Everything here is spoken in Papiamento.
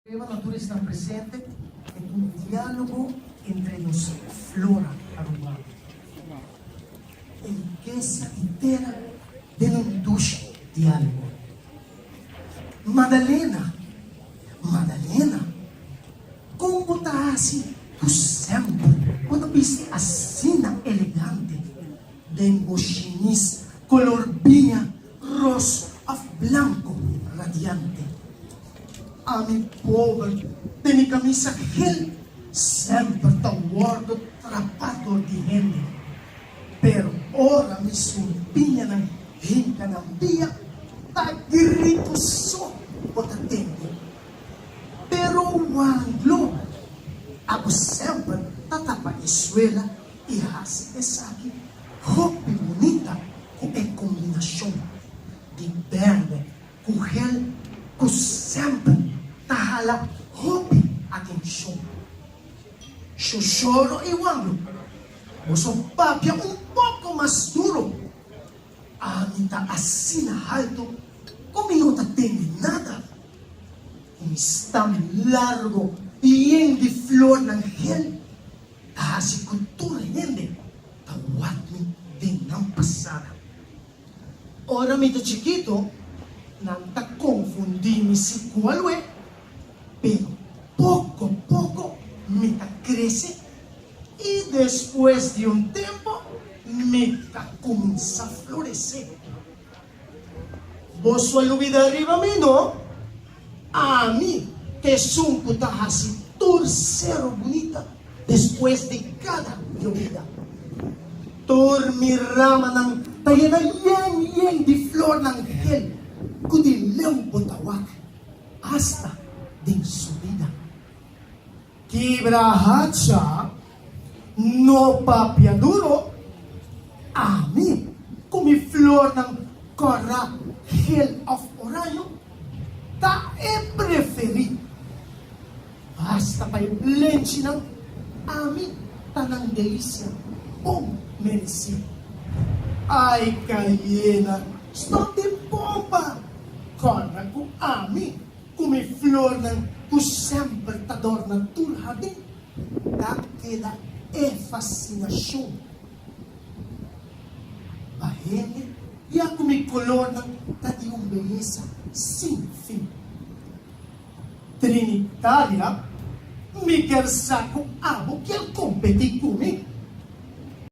Prueba na tur esnan presente e ta un dialogo entre nos flora Arubano. E rikesa di tera den un dushi dialogo. Madalena, Madalena, kon bo ta hasi ku semper bo ta bisti asina elegante den bo shimis kolor biña, ros òf blanko radiante? Ami pober den mi camisa gel semper ta wordo trapa dor di hende, pero ora mi sumpiñanan hinca nan pia ta grito so bo ta tende. Pero wanglo, abo semper ta tapa e suela y haci esaki hopi bunita cu e combinacion di berde Ku hel ku semper ta hala hopi atenshon. Shoshoro i Wanglo, boso papia un poko mas duro. Ami ta asina haltu ku mi no ta tende nada. Ku mi stam largo i yen di flornan hel ta hasi ku tur hende ta wak mi den nan pasada. Ora mi ta chikito, nan ta konfundí mi si ku alue, pero poko poko mi ta krese i despues di un tempu mi ta kuminsá floresé. Boso a lubidá riba mi, no? Ami ta esun ku ta hasi tur sero bunita despues di kada yobida. Tur mi ramanan ta yena yen yen di flornan hel ku di leu bo ta wak, asta den subida. Kibra hacha, no papia duro, ami ku mi flornan kòrá, hel òf oraño ta e preferí. Basta pa e blenchinan, ami ta nan delisia bon meresí. Ai kayena, stòp di pompa, kòrda ku ami ku mi flornan ku semper ta dòrna tur hardin, ta keda e fasinashon pa hende ya ku mi kolornan ta di un beyesa sin fin. Trinitaria, Mi kier sa ku abo kier kompetí ku mi.